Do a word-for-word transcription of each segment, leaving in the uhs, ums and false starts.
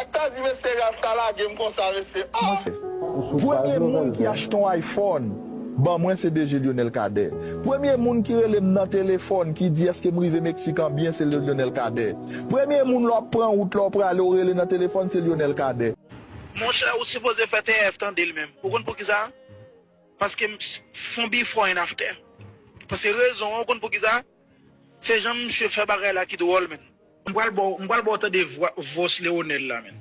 Sa k ta di mesye Ralph ta lage m konsa, mesye? Ah! Premye moun ki achte yon iPhone ban mwen se D J Lionel Cadet. Premye moun ki rele m nan telefòn ki di èske m rive Meksik an byen se Lionel Cadet. Premye moun lè w ap pran wout, lè w prale, w rele nan telefòn se Lionel Cadet. Monchè, ou sipoze fè T F tande l menm. Ou konn poukisa? Paske m s- fon before and after. Paske rezon an, ou konn poukisa? Se jan misye fè bagay la ki dwòl, menn. M pral ba w, m pral ba w tande vwa- vòs Leonel la, menn.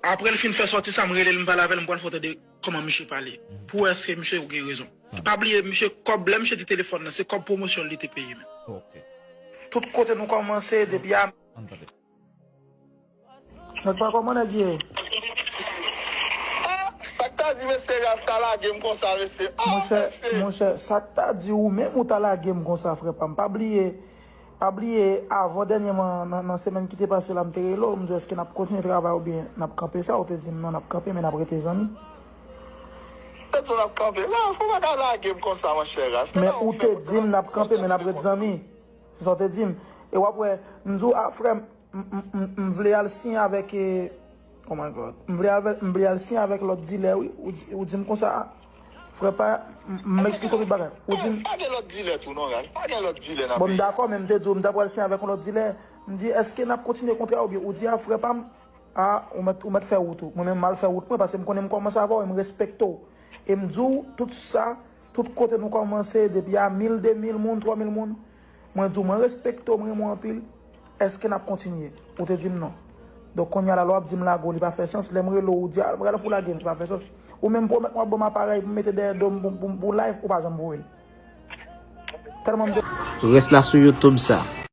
Apre l fin fè sòti sa, m rele l, m pale avè l, m pral fè w tande kòman misye pale. Pou wè èske misye ou gen rezon. Pa bliye, misye kòb, lè misye te telefòn nan, se kòb pwomosyon li te peye, menn. Ok. Tout kote nou kòmanse depi a. Ann tande. Nèg pa kòman nèg ye. Ah! Sa k ta di mesye Ralph ta lage m konsa, mesye? Ah, Monchè, mesye! Monchè, sa k ta di ou menm ou ta lage m konsa, frè pa m. Pa bliye, pa bliye, avan dènyèman, nan, nan semèn ki te pase la, m te rele w, m di w èske n ap kontinye travay oubyen n ap kanpe sa, ou te di m non, n ap kanpe, men n ap rete zanmi. Tèt ou n ap kanpe. Ralph, ou pa ka lage m konsa, monchè Ralph. Men ou te di m n ap kanpe, men n ap rete zanmi. Se sa w te di m. E w ap wè, m di w, ah, frè m, m, m, m, m vle al siyen avèk, eh, oh my God. M vle al, m vle al siyen avèk lòt dilè, wi. Ou di, ou di m konsa, ah, frè pa, m, m eksplike w tout bagay. Ou di m, Pa gen lòt dilè tou, non, Ralph. Pa gen lòt dilè nan bon, m peyi a. Dakò, men m te di w, m ta pral siyen avèk yon lòt dilè. M di, èske n ap kontinye kontra a oubyen? Ou di, ah, frè pa m, ah, ou mèt, ou mèt fè wout ou. Mwen menm, m al fè wout mwen, paske m konnen m kòmanse avè w, e m respekte w. E m di w, tout sa, tout kote nou kòmanse, depi a mil, de mil moun, twa mil moun, mwen di w, mwen respekte w, m renmen w anpil, èske n ap kontinye? Ou te di m non. Donk, kounye a la, lè w ap di m lage w, li pa fè sans, lè m rele w, ou di, ah, m pral fè w lage m, li pa fè sans. Ou menm pwomèt mwen w ap ban m aparèy pou m mete dèyè do m pou, pou, pou live, ou pa janm voye l. Tèlman m te. Rès la sou YouTube sa.